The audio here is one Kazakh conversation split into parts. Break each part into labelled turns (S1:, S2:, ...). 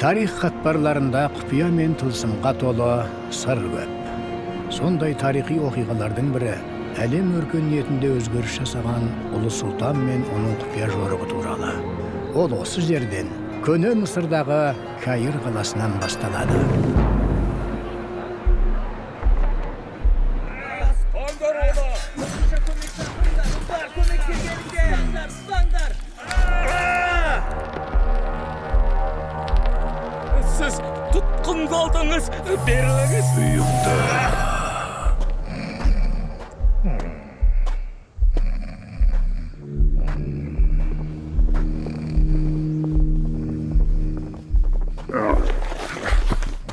S1: Тарих қатпарларында құпия мен тылсымға толы сыр көп. Сондай тарихи оқиғалардың бірі әлем өркениетінде өзгеріс жасаған ұлы сұлтан мен оның құпия жорығы туралы. Ол осы жерден, көне Мысырдағы Каир қаласынан басталады.
S2: Сіз тұтқындалдыңыз, беріліңіз.
S3: Ұйықта.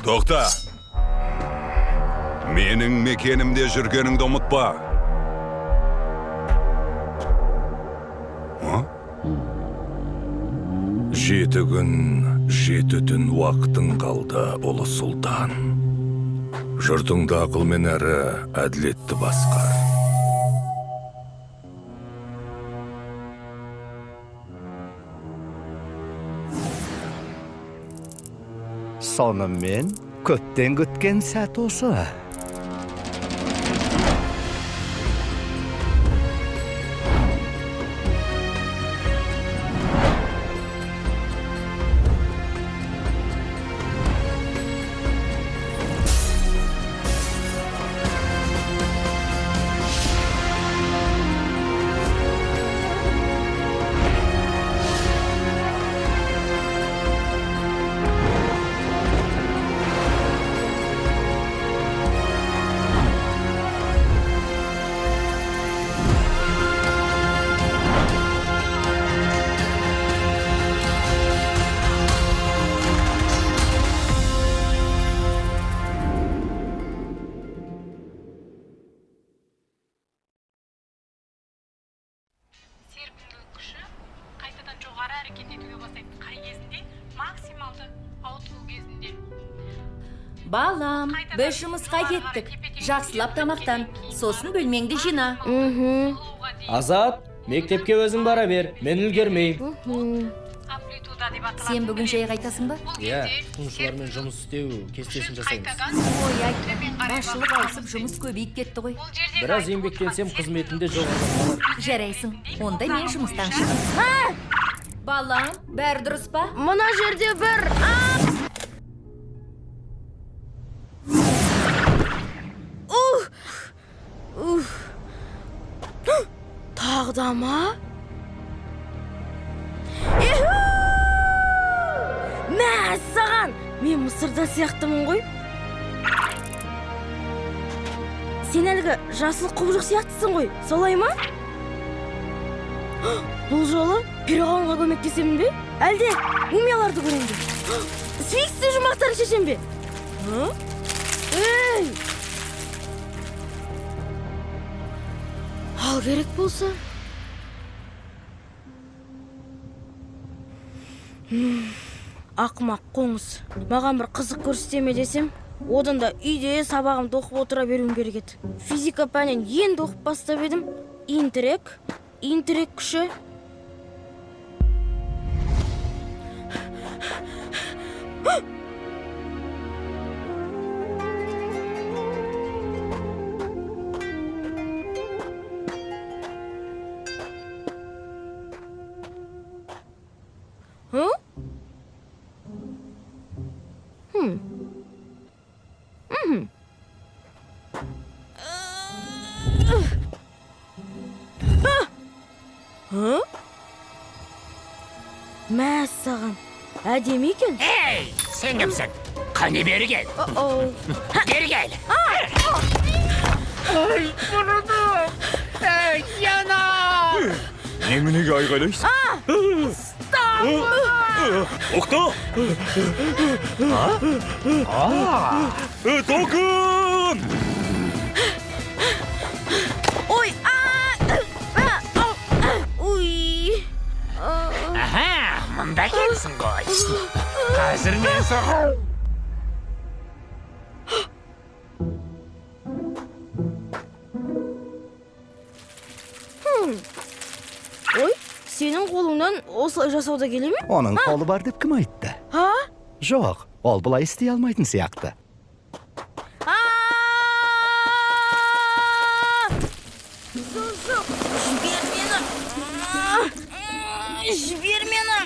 S3: Тоқта. Менің мекенімде жүргеніңді ұмытпа. А? 7 күн, 7 түн уақытың қалды, ұлы сұлтан. Жұртыңды ақылмен әрі әділетті басқар.
S4: Сонымен көптен күткен сәт осы.
S5: Серпімділік күші қайтадан жоғары әрекет етуге бастайды. Қай кезінде? Максималды ауытқу кезінде.
S6: Балам,
S5: Қайтадан
S6: біз жұмысқа
S5: жоғары
S6: кеттік.
S5: қарай тепе-теңдік
S6: Жақсылап тамақтан,
S5: келгеннен кейін
S6: сосын бөлмеңді жина.
S5: Сығылуға дейін
S2: Азат, мектепке өзің бара бер, мен үлгермеймін.
S5: Амплитуда деп аталатын
S6: Сен бүгін жай қайтасың ба?
S5: Бұл
S2: Иә,
S5: кезде
S2: тұтынушылармен жұмыс істеу кестесін
S5: күші
S2: жасаймыз.
S5: қайтадан
S6: Ой, айтма.
S5: төмен қарай
S6: Басшылық
S5: бағыт
S6: ауысып,
S5: алып
S6: жұмыс көбейіп кетті ғой.
S5: Бұл жердегі
S2: Біраз
S5: айтып
S2: еңбектенсем,
S5: отырған
S2: қызметімде
S5: серпімділік
S2: жоғары.
S6: Жарайсың.
S5: ретінде
S6: Онда мен
S5: заңы
S6: жұмыстан
S5: бойынша
S6: шығамын. Балам, бәрі дұрыс па?
S7: Мына жерде бір. Ух! Ух! Тағы да ма? Иху! Мәссаған! Мен Мысырда сияқтымын ғой. Сен әлгі жасыл құбыжық сияқтысың ғой, солай ма? Бұл жолы перғауынға көмектесемін бе? Әлде мумияларды көремін бе? Сфинкстің жұмбақтарын шешем бе? Ей! Ал керек болса? Ақымақ қоңыз. Маған бір қызық көрсете десем, одан да үйде сабағымды оқып отыра беруім керек еді. Физика пәнін енді оқып бастап едім. Интерек, интерек күші. Hı? Хм. Мхм. Hı? Мәссаған, әдемі екен.
S8: Ей, сен кімсің? Қане бері кел.
S7: О-оу.
S8: Бері кел. Ай, бұрыным. Ей, Яна!
S3: Неменеге айғайлайсың?
S2: Тоқта! Толқын!
S7: Ой, а, а, ау, а, уй.
S8: Аха, мында екенсің ғой. Қазір мен саған.
S7: Ой, сенің қолыңнан осылай жасау да келе ме?
S4: Оның қолы бар деп кім айтты?
S7: А?
S4: Жоқ, ол бұлай істей алмайтын сияқты.
S7: Жоқ, жібер мені. Жібер мені.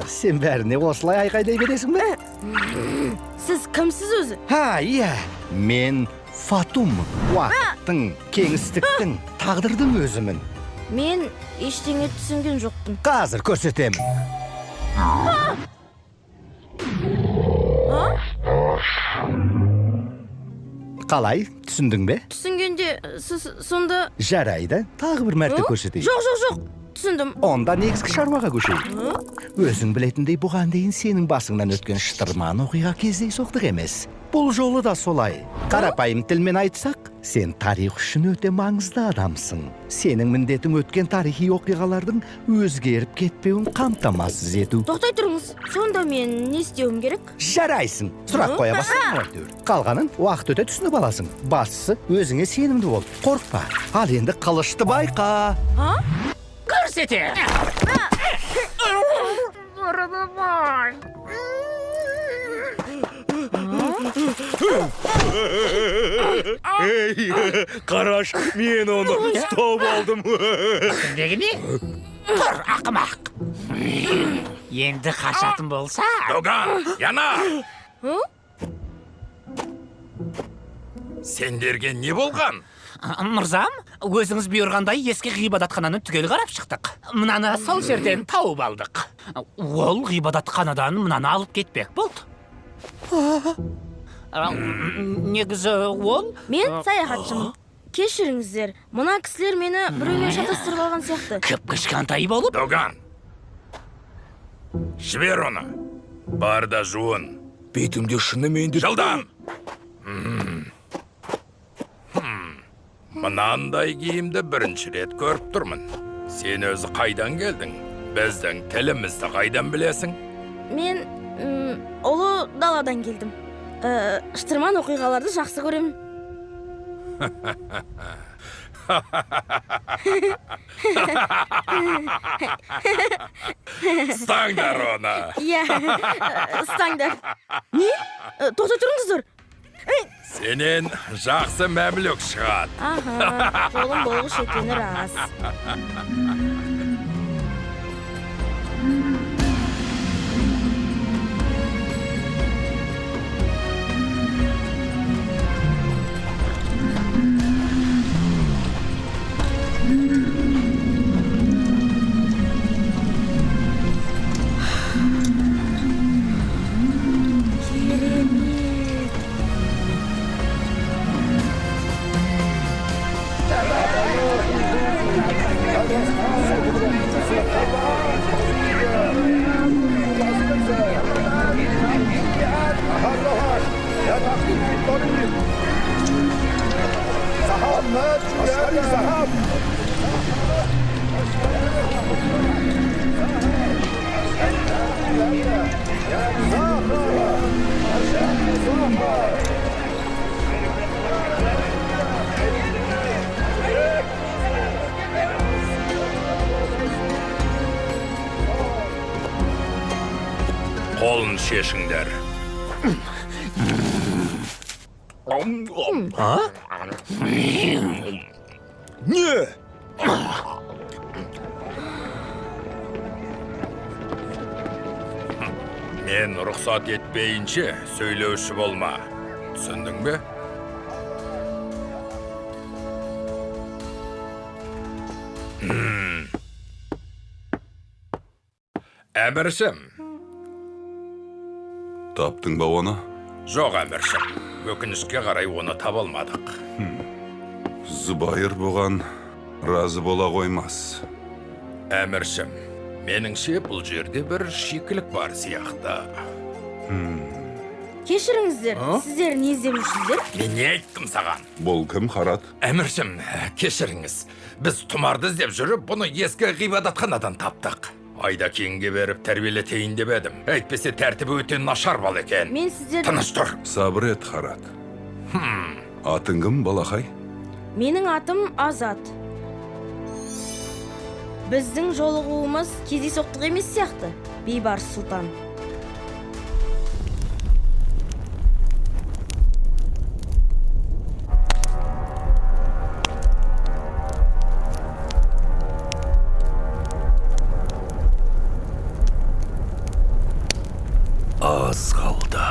S4: Сен бәріне осылай айқайдай бересің бе?
S7: Сіз кімсіз өзі?
S4: Ха, иә. Мен Фатуммын. Уақыттың, кеңістіктің, тағдырдың өзімін.
S7: Мен ештеңе түсінген жоқпын.
S4: Қазір көрсетемін. Қалай, түсіндің бе?
S7: Түсінгенде, сіз сонда...
S4: Жарайды, тағы бір мәрте көрсетейін.
S7: Жоқ, жоқ, жоқ, түсіндім.
S4: Онда негізгі шаруаға көшейік. Өзің білетіндей, бұған дейін сенің басыңнан өткен шытырман оқиға кездейсоқтық емес. Бұл жолы да солай. Қарапайым тілмен айтсақ, сен тарих үшін өте маңызды адамсың. Сенің міндетің өткен тарихи оқиғалардың өзгеріп кетпеуін қамтамасыз ету.
S7: Тоқтай тұрыңыз. Сонда мен не істеуім керек?
S4: Жарайсың. Сұрақ қоя бастадың әйтеуір. Қалғанын уақыт өте түсініп аласың. Бастысы, өзіңе сенімді бол. Қорықпа. Ал енді қылышты байқа.
S8: Көрсете.
S3: Ей, қараш, мен оны ұстап алдым.
S8: Үстіндегі не? Тұр, ақымақ. Енді қашатын болса...
S3: Доган, Яна! Сендерге не болған?
S8: Мырзам, өзіңіз бұйырғандай ескі ғибадатхананы түгел қарап шықтық. Мынаны сол жерден тауып алдық. Ол ғибадатханадан мынаны алып кетпек болды. Негізі ол...
S7: Мен саяхатшымын. Кешіріңіздер, мына кісілер мені біреумен шатастырып алған сияқты.
S8: Кіп-кішкентай болып...
S3: Доган, жібер оны. Бар да жуын. Бетімде шынымен де... Жылдам! Мынандай киімді бірінші рет көріп тұрмын. Сен өзі қайдан келдің? Біздің тілімізді қайдан білесің?
S7: Мен ұлы даладан келдім. Шытырман оқиғаларды жақсы көремін.
S3: Ұстаңдар оны.
S7: Иә, ұстаңдар. Не? Тоқтай тұрыңыздар.
S3: Сенен жақсы мәмлүк шығады.
S7: Аха, жолым болғыш екені рас.
S3: Қолын шешіңдер. Не? Мен рұқсат етпейінше сөйлеуші болма. Түсіндің бе? Әміршім.
S9: Таптың ба оны?
S3: Жоқ, әміршім. Өкінішке қарай оны таба алмадық.
S9: Зубайыр бұған разы бола қоймас.
S3: Әміршім, меніңше бұл жерде бір шикілік бар сияқты.
S7: Кешіріңіздер, сіздер не іздеп жүрсіздер?
S3: Мен не айттым саған?
S9: Бұл кім, Харат?
S3: Әміршім, кешіріңіз. Біз тұмарды іздеп жүріп, бұны ескі ғибадатханадан таптық. Айда кеңге беріп тәрбиелетейін деп едім. Әйтпесе тәртібі өте нашар бала екен.
S7: Мен сіздер...
S3: Тыныш тұр.
S9: Сабыр ет, Харат. Атың кім, балақай?
S7: Менің атым Азат. Біздің жолығуымыз кездейсоқтық емес сияқты, Бейбарыс сұлтан.
S3: Аз қалды.